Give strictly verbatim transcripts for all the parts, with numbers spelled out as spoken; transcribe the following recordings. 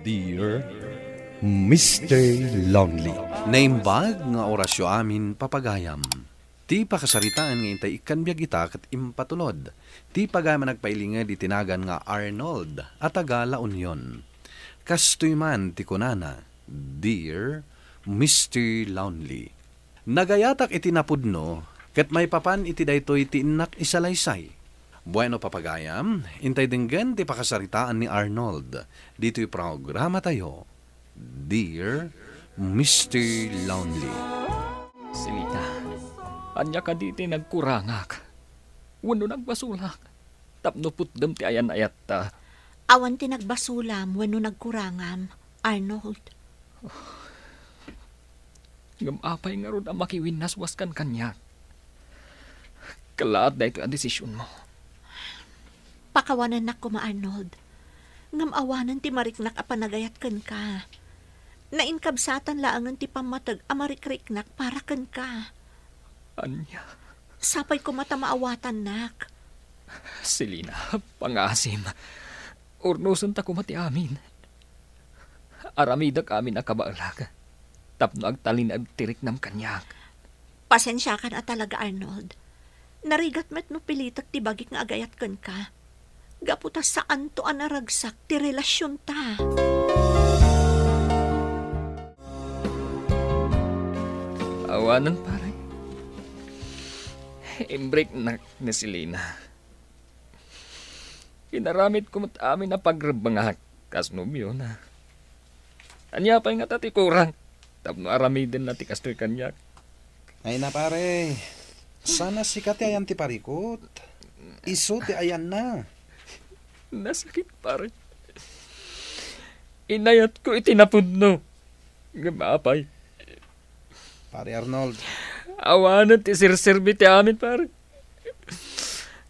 Dear Mister Lonely. Naimbag nga orasyo amin, papagayam. Ti pakasaritaan nga intay ikkan biag ita ket impatulod ti pagayam a nagpailinged iti nagan nga Arnold a taga La Union. Kastoy man ti kunana, "Dear Mister Lonely." Nagayatak iti napudno, ket maipapan iti daytoy ti innak isalaysay. Bueno, papagayam, intay denggen ti pakasaritaan ni Arnold ditoy programatayo, Dear Mister Lonely. Selina, ania kadi ti nagkurangak? Wenno nagbasolak? Tapno putdem ti ayan-ayatta. Awan ti nagbasolam wenno nagkurangam, Arnold. Ngem apay ngarud a makiwinnaswaskan kaniak? Kellaat daytoy a desisionmo. Pakawanennak koma, Arnold. Ngem awanen ti mariknak a panagayat kenka. Nainkabsatan laengen ti pammateg a marikriknak para kenka. Ania? Sapay koma ta maawatannak. Selina, pangaasim. Urnosenta koma ti amin. Aramidek amin a kabaelak tapno agtalinaed ti riknam kaniak. Pasensiakan a talaga, Arnold. Narigat met no pilitek ti bagik nga agayat kenka. Gapu ta saanto a naragsak ti relasionta. Awanen, pare. Imbreaknak ni Selina. Inaramidko met amin a pagrebbengak kas nobiona. Ania pay ngata ti kurang tapno aramidenna ti kastoy kaniak? Ay na, pare. Sana sika ti ayan ti parikut. Isu ti ayanna. Nasakit, pare. Inayatko iti napudno. Ngem apay? Pare Arnold. Awanen ti serserbi ti amin, pare.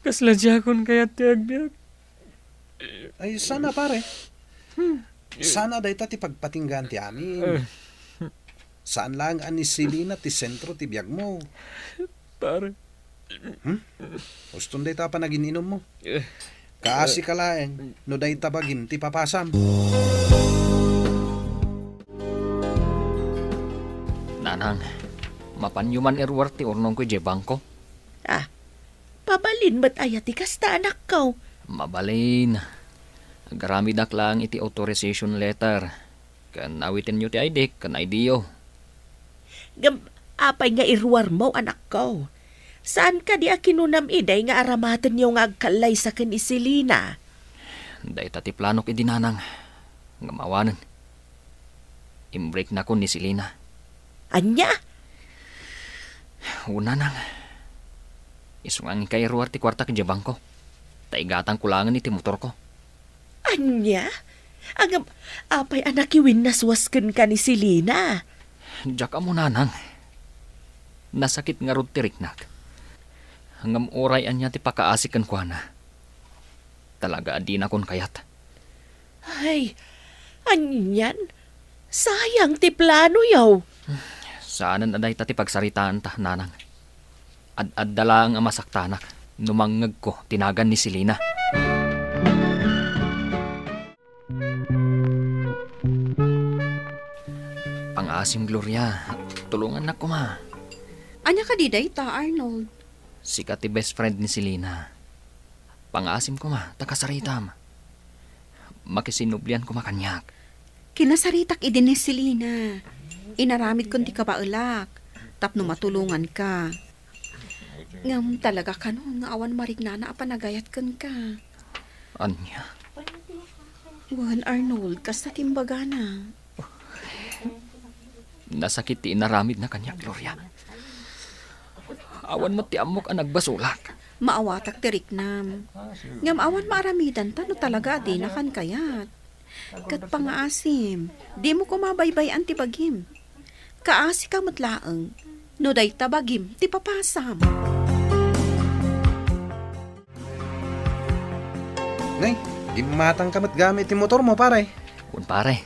Kasla diakon kayat ti agbiag. Ay, sana, pare. Sana dayta ti pagpatinggaan ti amin. Saan laeng a ni Selina ti sentro ti biagmo. Pare. Hmm? Uston dayta a panagin-inummo. Kaasi ka laeng no dayta bagim ti papasam. Nanang, mapanyo man iruar ti urnongko idiay bangko? Ah, mabalin met aya ti kasta, anakko? Mabalin. Agaramidak laeng iti authorization letter. Ken awitenyo ti I D ken I D yo. Ngem apay nga iruarmo, anakko? Saan kadi a kinunam idi nga aramatenyo nga agkallaysa ken ni Selina? Dayta ti planok idi, nanang. Ngem awanen. Imbreaknakon ni Selina. Ania? Wen, nanang. Isu nga inka iruar ti kuartak idiay bangko. Ta igatangko laengen iti motorko. Ania? Ngem apay a nakiwinnaswas kenka ni Selina? Diak ammo, nanang. Nasakit ngarud ti riknak. Ngem uray ania ti pakaasi kenkuana, talaga a dinakon kayat. Ay, anian? Sayang ti planoyo. Saanen a dayta ti pagsaritaanta, nanang. Ad-adda laeng a masaktanak no mangngegko ti nagan ni Selina. Pangaasim, Gloria, tulongannak koma. Ania kadi dayta, Arnold? Sika ti best friend ni Selina. Pangaasim koma ta kasaritam. Makisinublian koma kaniak. Kinasaritak idi ni Selina. Inaramidkon ti kabaelak tapno matulonganka. Ngem talaga kano nga awan mariknana a panagayat kenka? Ania? Wen, Arnold, kasta ti imbagana. Nasakit ti inaramidna kaniak, Gloria. Awan met ti ammok a nagbasolak. Maawatak ti riknam. Ngem awan maaramidanta no talaga a dina kan kayat. Ket pangaasim, dimo koma baybay-an ti bagim. Kaasika met laeng no dayta bagim ti papasam. Nay, gimmatangka met gami iti motormo, pare. Wen, pare.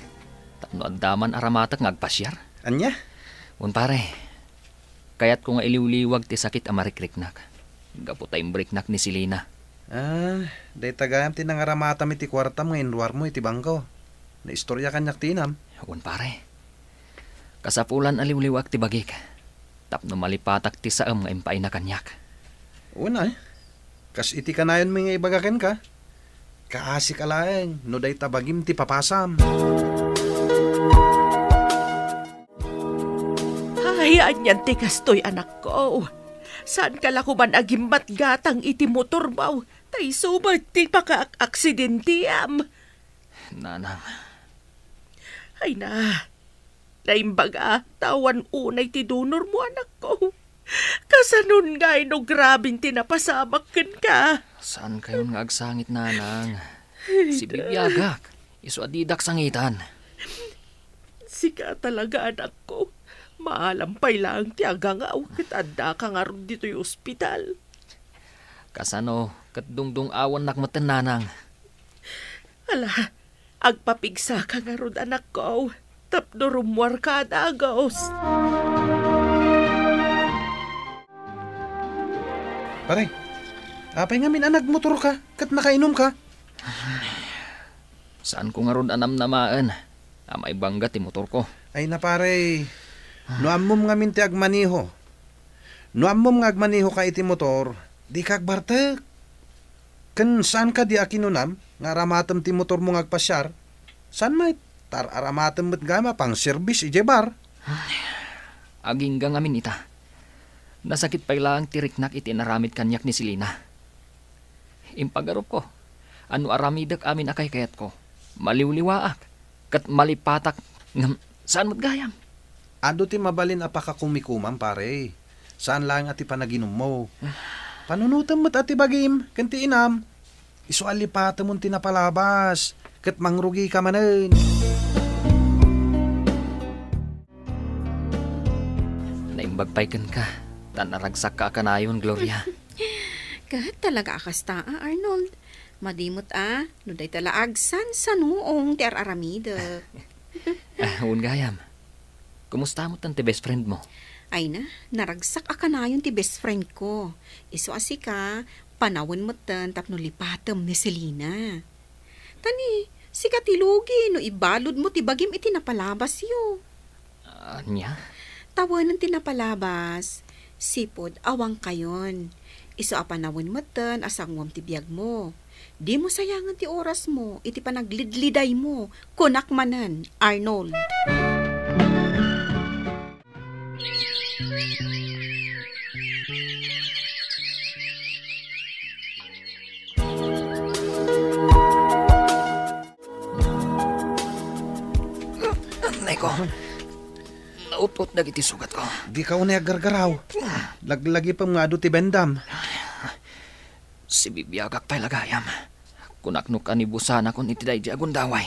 Tapno adda man aramatek nga agpasiar. Ania? Wen, pare. Kayatko nga iliwliwag ti sakit a marikriknak gapu ta imbreaknak ni Selina. Ah, dayta gayam ti nangaramatam iti kuartam nga inruarmo iti bangko. Naistorya kaniak ti inam. Wen, pare. Kasapulan a liwliwaak ti bagik tapno malipatak ti saem nga impaayna kaniak. Wen, ay. Kas iti kanayonmi nga ibaga kenka, kaasika laeng no dayta bagim ti papasam. Ay, anian ti kastoy, anakko. Saanka la koman a gimmatgatang iti motormo, ta isu met ti makaak-aksidentiam. Nanang. Ay na, naimbaga, ta awan unay ti donormo, anakko. Kasanon ngay no grabin ti napasamak kenka? Saankayon nga agsangit, nanang. Sibibiagak, isu a didak sangitan. Sika talaga, anakko. Maalam pay laeng ti agangaw ket addaka ngarud ditoy ospital. Kasano ket dungdung-awannak metten, nanang. Ala, agpapigsaka ngarud, anakko, tapno rummuarka a dagus. Pare, apay ngamin a nagmotorka ket nakainumka? Saanko ngarud a namnamaen a maibangga ti motorko. Ay na, pare, no ammom ngamin ti agmaneho, no ammom nga agmanehoka iti motor, dika agbartek. Ken saan kadi a kinunam nga aramatem ti motormo nga agpasiar? Saan met, ta ar-aramatem met gayam a pangserbis idiay bar. Agingga ngamin ita. Nasakit pay laeng ti riknak iti inaramid kaniak ni Selina. Impagarupko a no aramidek amin a kaykayatko, maliwliwaak ket malipatak, ngem saan met gayam. Adu ti mabalin a pakakumikomam, pare. Saan laeng a ti panaginummo. Panunotem met a ti bagim ken ti inam. Isu a lipatemon ti napalabas ket mangrugika manen. Naimbag pay kenka, ta naragsakka a kanayon, Gloria. Ket talaga a kasta, a, Arnold. Madi met a, no dayta la agsansanuong ti ar-aramidek. Ah, wen gayam. Kumusta met ti best friend mo? Ay na, naragsak a kanayon ti best friend ko. Isu a sika, panawen metten tapno lipatem ni Selina. Ta ni, sika ti lugi no ibaludmo ti bagim iti napalabasyo. Ania? Tawenen ti napalabas, sipud awankayon. Isu a panawen metten a sanguam ti biagmo. Dimo sayangen ti orasmo iti panaglidlidaymo, kunak manen, Arnold. Nay ko, naut-ot dagiti sugatko. Dika unay aggargaraw. Laglagipem nga adu ti bendam. Sibibiagak pay la gayam. Kunak no kanibusanakon iti daydi a gundaway.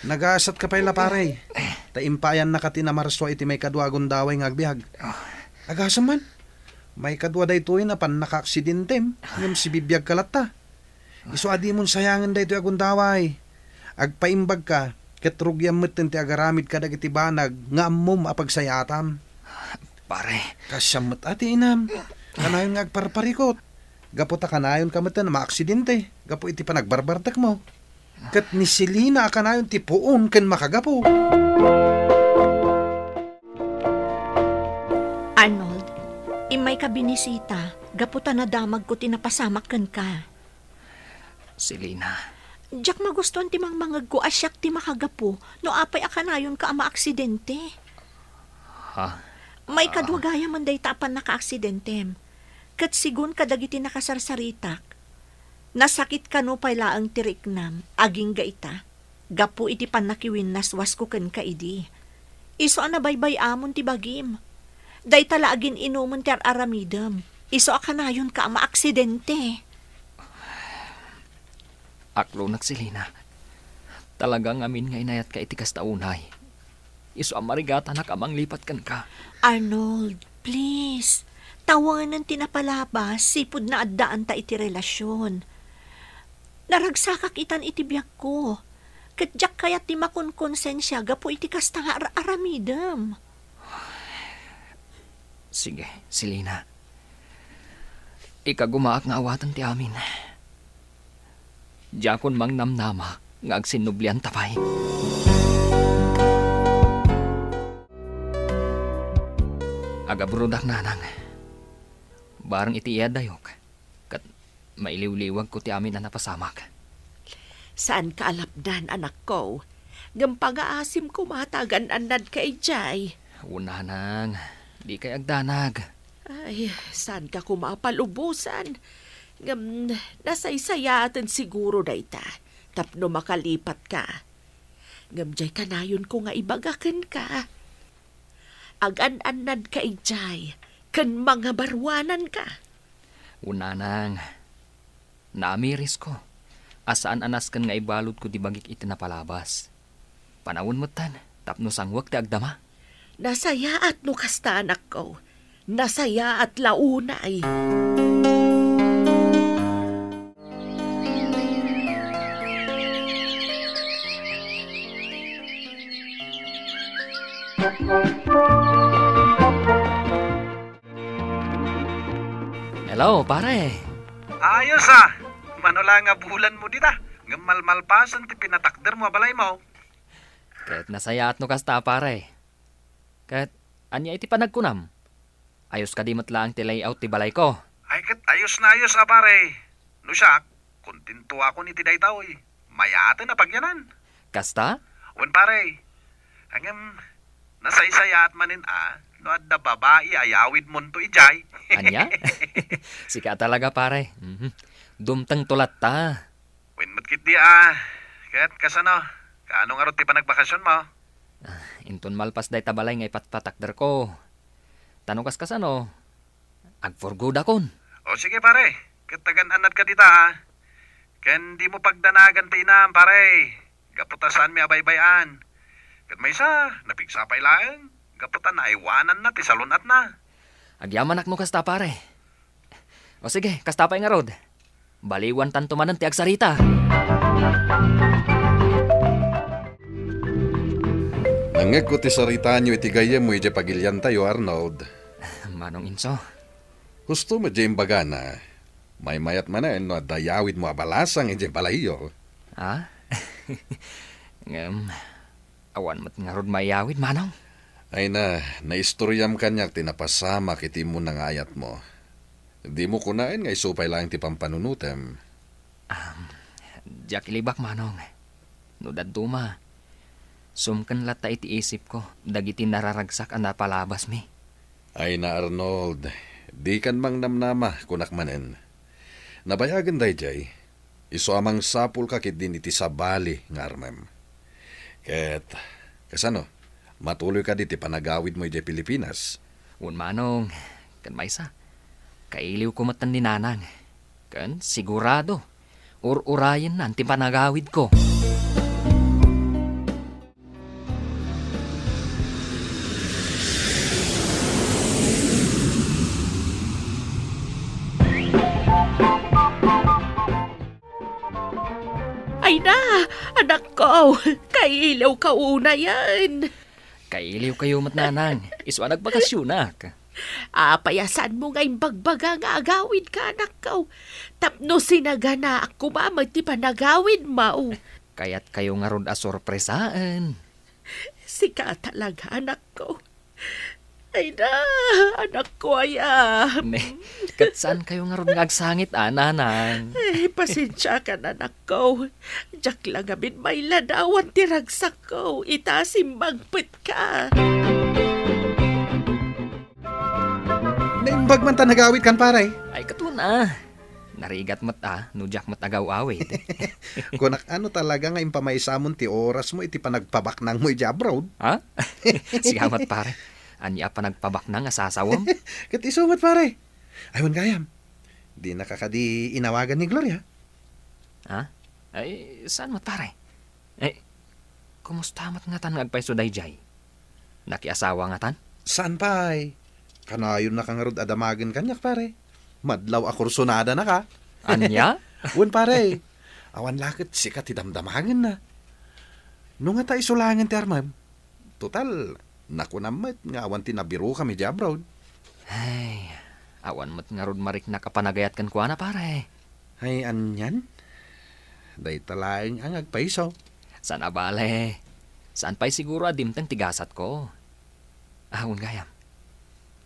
Nagasatka pay la, pare. Ta impayannaka ti namarsua iti maikadua a gundaway nga agbiag. Oh. Agasem man. Maikadua daytoy a pannakaaksidentem, ngem sibibiagka latta. Isu a dimon sayangen daytoy a gundaway. Agpaimbagka, ket rugiam metten ti agaramid kadagiti banag nga ammom a pagsayaatam. Pare. Kasiam met a ti inam. Kanayon nga agparparikut. Gapu ta kanayonka metten a maaksidente gapu iti panagbarbartekmo. Ket ni Selina a kanayon ti puon ken makagapu. Arnold, immayka binisita gapu ta nadamagko ti napasamak kenka. Selina. Diak magustuan ti mangmangegko a siak ti makagapu no apay a kanayonka a maaksidente. Ha? Maikadua gayam dayta a pannakaaksidentem. Ket sigun kadagiti nakasarsaritak, nasakit kano pay laeng ti riknam, agingga ita, gapu iti pannakiwinnaswasko kenka idi. Isu a nabaybay-amon ti bagim. Dayta la agin-inumen ti ar-aramidem. Isu a kanayonka a maaksidente. Aklonak, Selina. Talaga ngamin nga inayatka iti kasta unay. Isu a marigatanak a manglipat kenka. Arnold, please. Tawenen ti napalabas, sipud naaddaanta iti relasion. Naragsakak itan iti biagko. Ket diak kayat ti makonkonsensia gapu iti kasta nga ar-aramidem. Sige, Selina. Ikagumaak nga awaten ti amin. Diakon mangnamnama nga agsinnublianta pay. Agabrodak, nanang. Bareng iti iyadayok, ket mailiwliwagko ti amin a napasamak. Saanka a lapdan, anakko. Ngem pangaasim koma ta agan-annadka idiay. Wen, nanang, dikay agdanag. Ay, saanka koma a palubosan. Ngem nasaysayaaten siguro dayta tapno makalipatka. Ngem diay kanayonko nga ibaga kenka. Agan-annadka idiay ken mangabaruananka. Wen, nanang, naamirisko a saan a nasken nga ibaludko ti bagik iti napalabas. Panawen metten tapno sangwek ti agdama. Nasayaat no kasta, anakko. Nasayaat la unay. Hello, pare. Ayos, a. Mano la nga bulanmo dita, ngem malmalpasen ti pinatakdermo a balaymo. Ket nasayaat no kasta, pare. Ket ania iti panagkunam? Ayos kadi met laeng ti layout ti balayko? Ay, ket ayos na ayos a, pare. No siak, kontentoakon iti daytoy. Mayaaten a pagyanan. Kasta? Wen, pare. Ngem, nasaysayaat manen a no adda babai a yawidmonto idiay. Ania? Sika talaga, pare. Mhm. Dumtengto latta. Wen met ketdi a. Ket kasano? Kaano ngarud ti panagbakasionmo? Ah, inton malpas dayta balay nga ipatpatakderko. Ta no kaskasano, agpurgodakon. O sige, pare, ket agan-annadka dita, a. Ken dimo pagdanagan ti inam, pare. Gapu ta saanmi a baybay-an. Ket maysa, napigsa pay laeng. Gapu ta naaywananna ti salun-atna. Agyamanak no kasta, pare. O sige, kasta pay ngarud. Baliwantanto manen ti agsarita. Nangngegko ti saritaanyo iti gayyemmo idiay pagiliantayo, Arnold. Manong Inso. Husto met diay imbagana. Maymayat manen no adda yawidmo a balasang idiay balayyo. Ah? Ngem, awan met ngarud maiyawid, Manong. Ay na, naistoriam kaniak ti napasamak iti immuna nga ayatmo. Dimo kunaen nga isu pay laeng ti pampanunotem. Am, diak ilibak, Manong. No dadduma, sumken latta iti isipko dagiti nararagsak a napalabasmi. Ay na, Arnold, dikan mangnamnama, kunak manen. Nabayagen daydiay, isu a mangsapulka ketdin iti sabali nga armem. Ket, kasano, matuloy kadi ti panagawidmo idiay Pilipinas? Wen, Manong, ken maysa, kailiwko metten ni Nanang. Ken sigurado, ur-urayennan ti panagawidko. Ay na, anakko, kailiwka unayen. Kailiwkayo met, Nanang, isu a nagbakasionak. Apay a saanmo nga imbagbaga nga agawidka, anakko? Tapno sinaganaak koma met ti panagawidmo. Kayatkayo ngarud a sorpresaen. Sika talaga, anakko. Ay na, anakko aya. Ne, ket saankayo ngarud nga agsangit, a, Nanang? Ay, pasensiakan, anakko. Diak la ngamin mailadawan ti ragsakko ita simmangpetka. Naimbag man ta nagawidkan, pare. Ay, ket wen a. Narigat met a, no diak met agaw-awid. Kunak, ano talaga nga impamaysamon ti orasmo iti panagpabaknangmo idiay abroad? Ha? Siya met, pare. Ania a panagpabaknang a sasawem? Ket isu met, pare. Ay, wen gayam. Dinaka kadi inawagan ni Gloria? Ha? Ay, saan met, pare? Eh, kumusta met ngatan nga agpayso daydiay? Nakiasawa ngatan? Saan pay? Kanayonnaka ngarud a damagen kaniak, pare. Madlaw a kursonadanaka. Ania? Wen, pare. Awan la ket sika ti damdamagenna. No ngata isu laengen ti armem, total, nakunam met nga awan ti nabirokam idiay abroad. Ay, awan met ngarud mariknak a panagayat kenkuana, pare. Ay, anian? Dayta laeng a nga agpayso. Saan a bale. Saan pay siguro a dimteng ti gasatko. Ah, wen gayam.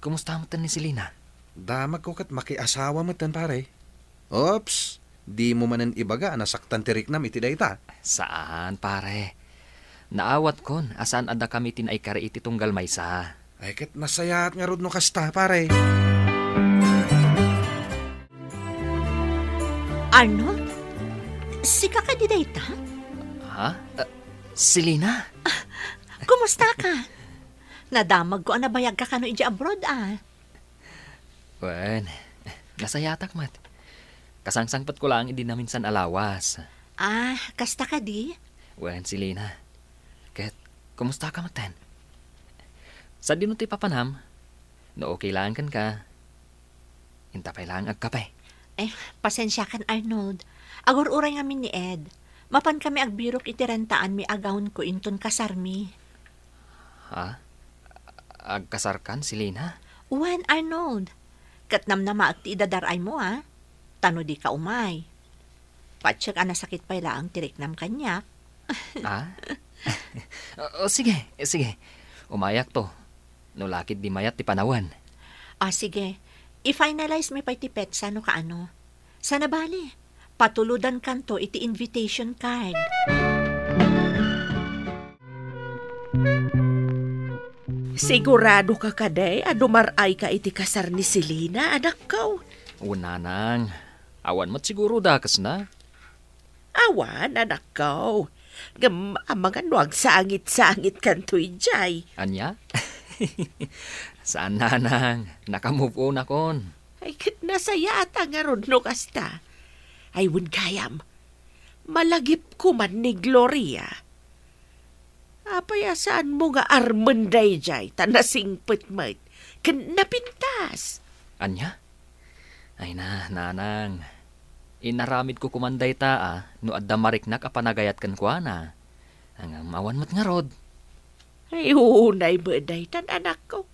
Kumusta metten ni Selina? Damagko ket makiasawa metten, pare. Oops, dimo manen ibaga a nasaktan ti riknam iti dayta. Saan, pare. Naawatkon a saan a dakami ti naikari iti tunggal maysa. Ay, ket nasayaat ngarud no kasta, pare. Arnold, sika kadi dayta? Ha? Ah, Selina? Kumusta ka? Nadamagko a nabayagka kano idiay abroad, a. Wen, nasayaatak met. Kasangsangpetko laeng idi naminsan a lawas. Ah, kasta kadi? Wen, Selina. Ket, kumusta ka metten? Sadino ti papanam? No okay laeng kenka, inta pay laeng agkape. Eh, pasensiakan, Arnold. Agur-uray ngamin ni Ed. Mapan kami agbirok iti rentaanmi a gownko inton kasarmi. Ha? Agkasarkan, Selina? Wen, Arnold. Ket namnamaek ti idadar-aymo, a. Ta no dika umay, patiek a nasakit pay laeng ti riknam kaniak. Ah? O, sige, sige. Umayakto. No lakit di mayat ti panawen. Ah, sige. I-finalize mi pay ti petsa no kaano. Saan a bale, patulodankanto iti invitation card. Sigurado ka kadi a dumar-ay ka iti kasar ni Selina, anakko? Wen, nanang. Awan met siguro dakesna. Awan, anakko. Ngem amangan no agsangit-sangit kanto idiay. Ania? Saan, nanang. Naka-move on akon. Ay, ket nasayaat ngarud no kasta. Ay, wen gayam. Malagipko man ni Gloria. Apay a saanmo nga armen daydiay ta nasingpet met ken napintas? Ania? Ay na, nanang. Inaramidko koman dayta a no adda mariknak a panagayat kenkuana. Ngem awan met ngarud. Ay, unay met daytan, anakko.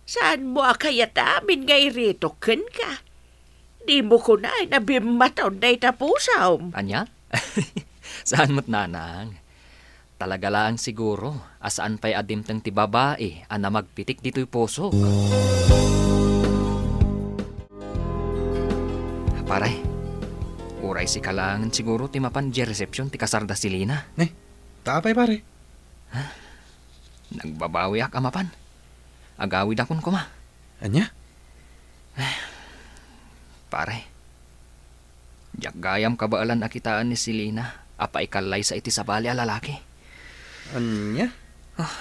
Saanmo a kayat amin nga iritok kenka? Dimo kunaen a bimmaton dayta pusom. Ania? Saan met, nanang. Talaga laeng siguro a saan pay a dimteng ti babai a namagpitik ditoy pusok. Pare, uray sika laengen siguro ti mapan idiay resepsion ti kasar da Selina. Ne, ta apay, pare? Nagbabawiak a mapan. Agawidakon koma. Ania? Pare, diak gayam kabaelan a kitaen ni Selina a paikallaysa iti sabali a lalaki. Ania? Ah.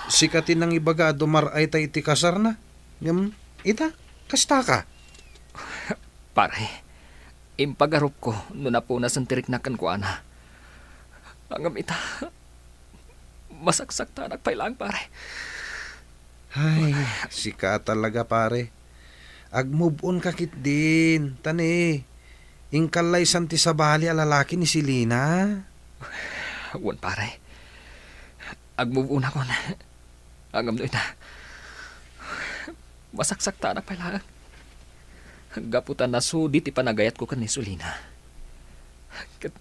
Sika ti nangibaga a dumar-ay ta iti kasarna. Ngem, ita, kasta ka? Pare, impagarupko no napunasen ti riknak kenkuana. Ngem ita, masaksaktanak pay laeng, pare. Ay, sika talaga, pare. Ag-move on ka ketdin, ta ne, inkallaysan ti sabali a lalaki ni Selina. Wen, pare. Ag-move on akon. Ngem no ita, masaksaktanak pay laeng. Gapu ta nasudi ti panagayatko ken ni Selina. Ket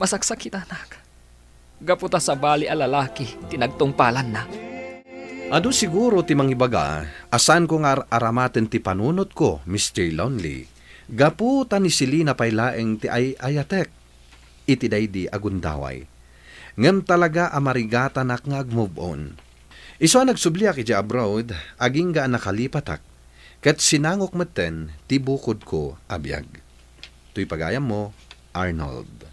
masaksakitanak. Gapu ta sabali a lalaki ti nagtungpalanna. Adu siguro ti mangibaga a saanko nga ar-aramaten ti panunotko, Mister Lonely. Gapu ta ni Selina pay laeng ti ay-ayatek iti daydi a gundaway. Ngem talaga a marigatanak nga ag-move on. Isu a nagsubliak idiay abroad, agingga a nakalipatak, ket sinangok metten ti bukodko a biag. Toy pagayammo, Arnold.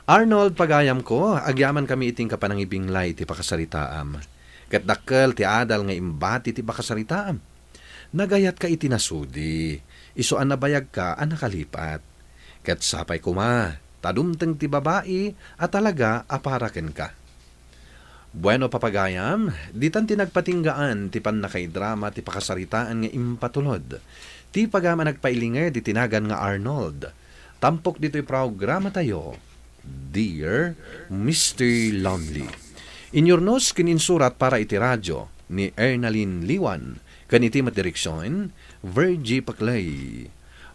Arnold, pagayamko, agyamankami iti inka panangibinglay iti pakasaritaam. Ket dakkel ti adal nga imbati ti pakasaritaam. Nagayatka iti nasudi, isu a nabayagka a nakalipat. Ket sapay koma, ta dumteng ti babai a talaga a para kenka. Bueno, papagayam, ditan ti nagpatinggaan ti pannakaidrama ti pakasaritaan nga impatulod. Ti pagayam a nagpailinged iti nagan nga Arnold. Tampok ditoy programatayo, Dear Mister Lonely. Inyurnos ken insurat para iti radio ni Ernalyn Liwan, ken iti met direksion, Virgie Paclay.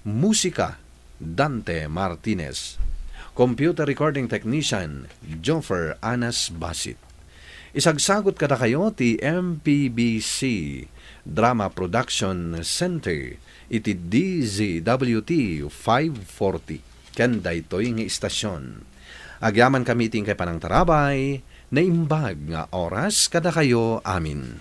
Musika, Dante Martinez. Computer Recording Technician, Joffer Anas Basit. Isagsagut kadakayo ti M P B C Drama Production Center iti D Z W T five forty ken daytoy nga istasyon. Agyaman kami iti inkay panangtarabay, naimbag nga oras kadakayo amin.